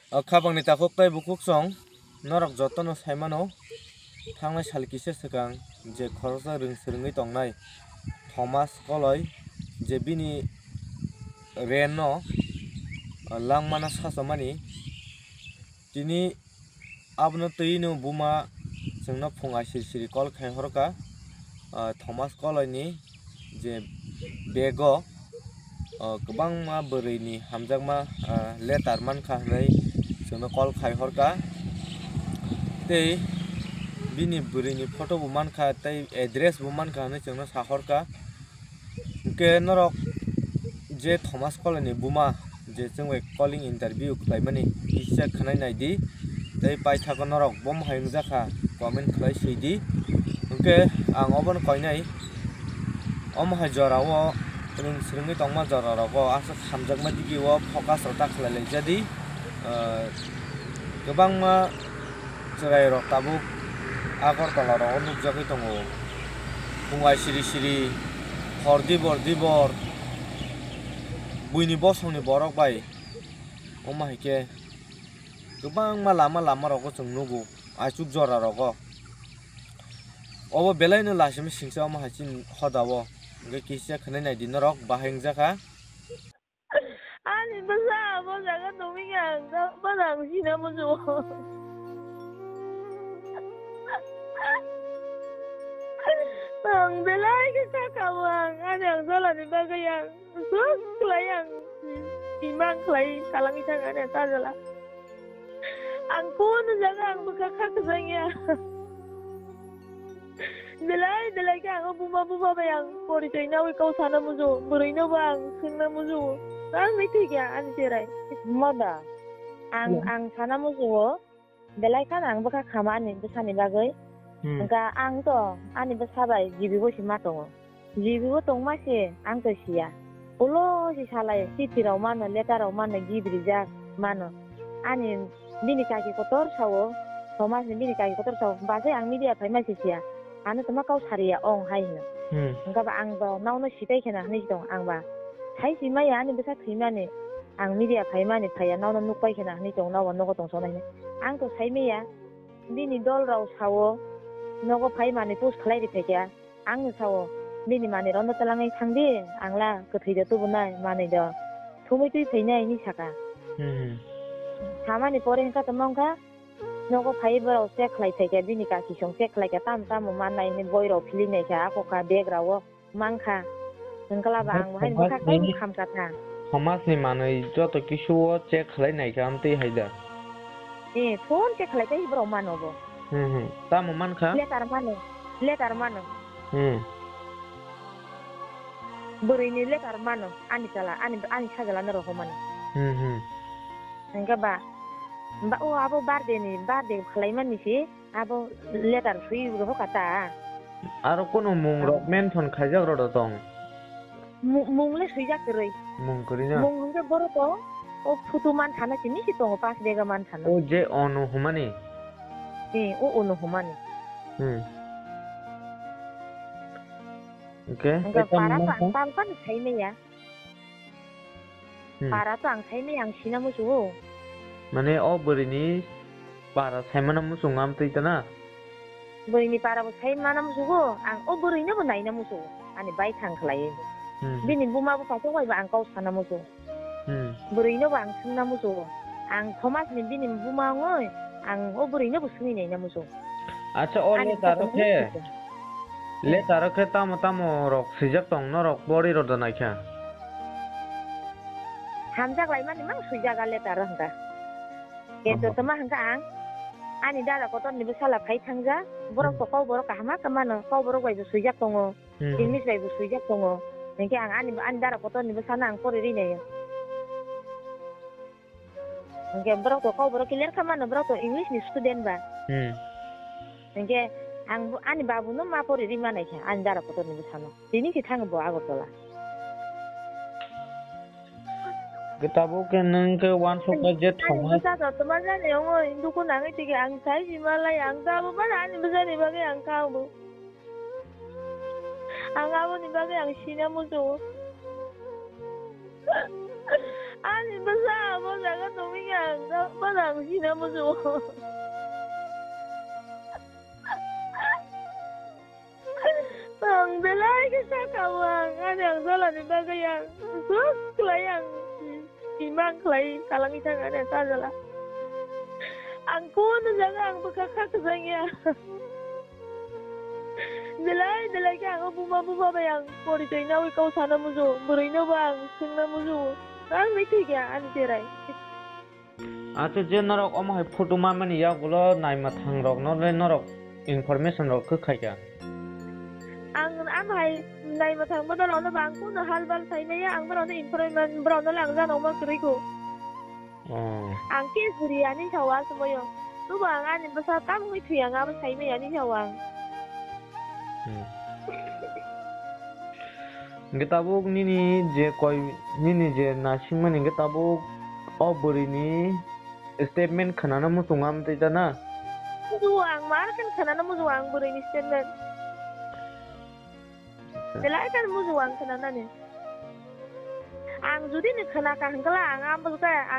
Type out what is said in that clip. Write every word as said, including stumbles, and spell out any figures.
O khabangni takhuk tei bukhuk song norok jotono sai mano, thangnai sal kisa swkang je khoroksa rwng swrwngwi tongnai Thomas Koloi je bini rent no langmano sachomani, tini abono twi no buma chwngno phung aisiri siri call khai horkha, ah, Thomas Koloi ni je bag o, ah, kwbangma bwrwi ni hamjakma, ah, letter mankha hwnwi chwngno call khai horkha, tei bini bwrwi ni photo bo mankha tei address bo mankha hwnwi chwngno sa horkha. Hwnkhe norok je Thomas Koloi ni buma je chwng bai calling interview khlaimani kisa khwnai naidi, tei paithago norok bomo hai wngjakha comment khlai swidi. Hwnkhe ang obono koinai omo hai jorao rwng swrwngwi tongma jora rogo aswk hamjakma digi o focus rok ta khlai lai jadi, ah, kwbangma chwrai rok tabuk Agartala rogo nukjagwi tongo. Phung aisiri siri, hor dibor dibor, buini bosongni borok bai. Omo hai khe kwbangma lama lama rogo chwng nugo, aichuk jora rogo. Obo belai no laisima singsa omo hai chini hoda o. Hwnkhe kisa khwnai naidi norok bahai wngjakha. Ani bwsa abo jaga tongwi ang ta bana ang sina muchungo. Ang belai khe kha kabo ang ani ang jolani bagwi ang sus khlai ang imang khlai kalangwi thang ani ta jola. Ang kunu jaga ang bwkha kha kwchangya. Belai belai khe ang o buma buma bai ang porichoi naui kau sana muchungo, bwrwino bo ang swngna muchungo. Ang nai thwi kha ani cherai. Mada, ang, Hmm. ang sana muchungo. Belai khano ang bwkha khama ani bwsani bagwi. Hmm. Hwnkha ang to ani bwsa bai G B bo si ma tongo. G B bo tongma se ang to siya. Ulo si salai chithi rok mano, letter rok mano, gift rijak mano. Ani bini kaki kotor sao, Thomas ni bini kaki kotor sao, basai ang media phaima se siya. Ano tongma kau sariya ong hai hino. Hmm. Hwnkha ba ang ba nono sipai khena hinwi tong ang ba. Sai si maya ani bwsa thwimani, ang media phaimani phaiya nono nukpai khena hinwi tong nobo nogo tong sona hinwi. Ang to sai maya, bini dol rok sao, nogo phai mani post khlai ri phaikha. Ang no sao, bini manwi rok no twlangwi thang di, ang la kwthwi da tubunai, manwi da thumwi twi phainai, hinwi saka. Hmm. Samani pore hwnkha tongma wngkha, nogo phaiwi borok check khlai phaikha, bini kaki song check khlaikha, tamo tamo mannai hinwi boi rok philwi naikha, ako kha bag rok o mankha. Hwnkhe laba ang bo haino bwkhak tei bwkham kha tha. Somajni manwi joto kisu o check khlai naikha, amtwi hai da? Eh, phone check khlai tei borok mano bo. Hmm, hmm. Tamo mankha? Letter mano, letter mano. Hmm. Bwrwini letter mano, ani chala, ani, ani sajla no rohormani. Hmm, hmm. Hwnkhe ba, ba o abo birthday ni, birthday khlai mani si, abo letter swi rohor kha ta. Aro kono mung rok mention khaijak rok da tong? Mu-, mung le swijak kwrwi. Mung kwrwi na? Mung hwnkhe borok o, o photo man thana simi si tongo, pass bega man thana. O je Onu hwnmani? Eh, o Onu hwnmani. Hmm. Hwnkhe, hwnkhe tei tamo para mankha? Tam, tam phano sai maya. Hmm. Para to ang sai maya, ang sina muchungo. Mane o bwrwini para saimano muchungo amtwi ta na? Bwrwini para bo sai mana muchungo, ang o bwrwino bo naina muchungo. Ani bai thang khlaiwi. Hmm. Bini buma bupha tong bai bo ang kok sana muchungo. Hmm. Bwrwino bo ang swngna muchungo. Ang Thomas ni bini buma wngwi ang o bwrwino bo swngwi naina muchungo. Acha, o ani letter o khe, letter o khe tamo tamo rok swijak tong norok pori rw da naikha? Hamjak laimani mang swijak a letter o hwnkha. Kintu tama hwnkha ang ani dada kotor ni bwsala phai thangja, borok to kok borok kaham khe mano, kok borok bai bo swijak tongo, hmm, English bai bo swijak tongo. Hinkhe ang ani, ani dada kotor ni bwsano ang pori ri naio. Hinkhe borok to kok borok clear kha mano, borok to English ni student ba. Hmm. Hinkhe ang bo, ani babu no ma pori ri manai kha, ani dada kotor ni bwsano. Tini si thang bo Agartala. Khe tabuk khe nwng khe uansuk bai je thangma. Ani bwsa to tuma jani ongoi, duku nangwi tike ang sai si malai, ang ta abo bana ani bwsani bagwi ang kha bo. Ang aboni bagwi ang sina muchungo. Ani bwsa abo jaga tongwi ang, tamo ang sina muchungo. Ang belai khe sakha o ang, ani ang jolani bagwi ang sus khlai ang, imang khlai kalangwi thang ani sajala. Ang kunu jaga ang bwkha kha kwchang ya. Belai belai khe ang o buma buma bai ang porichoi nawi kau sana muchungo, bwrwino bo ang swngna muchungo. Ang nai thwi kha ani cherai. Acha, je norok omo hai photo manmani yagulo naima thangrokno le norok information rok khe khaikha? Ang, ang hai naima thang bodol ono bang kuno hal bal sai maya, ang borokno information borokno le ang jano ma kwrwi ko. Oh. Ang ke juri ani sao asmoyo. Tubo ang ani bwsa tamungwi thwi ang abo sai maya ani sao ang. Hmm. Hingke tabuk nini je koi, nini je nasingmani hingke tabuk o bwrwini statement khwnana muchungo amtwi da na? Muchungo ang, mar khe khwnana muchungo ang bwrwini statement. Acha. Belai khe muchungo ang khwnanani. Ang jodi ni khwnakha hwnkhe ang abo khe ang